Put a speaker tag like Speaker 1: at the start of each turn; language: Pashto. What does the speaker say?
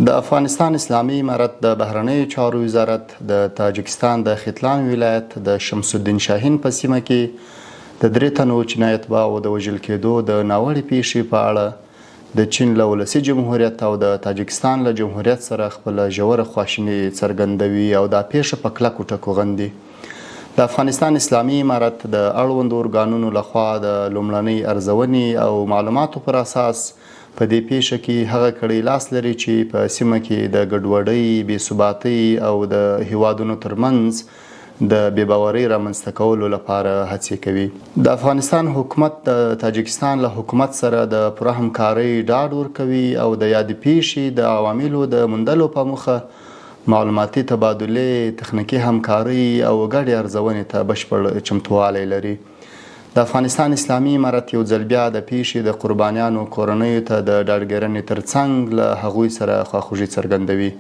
Speaker 1: د افغانستان اسلامي امارت د بهرنیو چارو وزارت د تاجکستان د ختلان ولایت د شمس الدین شاهین په سیمه کې د درې تنو چینایي اتباعو د وژل کېدو د ناوړې پېښې په اړه د چین له ولسي جمهوریت او د تاجکستان له جمهوریت سره خپله ژوره خواشیني څرګندوي او دا پېښه په کلکو ټکو غندي. د افغانستان اسلامي امارت د اړوندو ارګانونو له خوا د لومړنۍ ارزونې او معلوماتو پر اساس په دې پېښه کې هغه کړۍ لاس لري چې په سیمه کې د ګډوډۍ، بې ثباتۍ او د هېوادونو ترمنځ د بې باورۍ رامنځته کولو لپاره هڅې کوي. د افغانستان حکومت د تاجکستان له حکومت سره د پوره همکارۍ ډاډ ورکوي او د یادې پېښې د عواملو د موندلو په موخه معلوماتي تبادلې، تخنیکي همکارۍ او ګډې ارزونې ته بشپړ چمتووالی لري. د افغانستان اسلامي امارت یو ځل بیا د پېښې د قربانیانو کورنیو ته د ډاډګیرنې ترڅنګ له هغوی سره خواخوږي څرګندوي.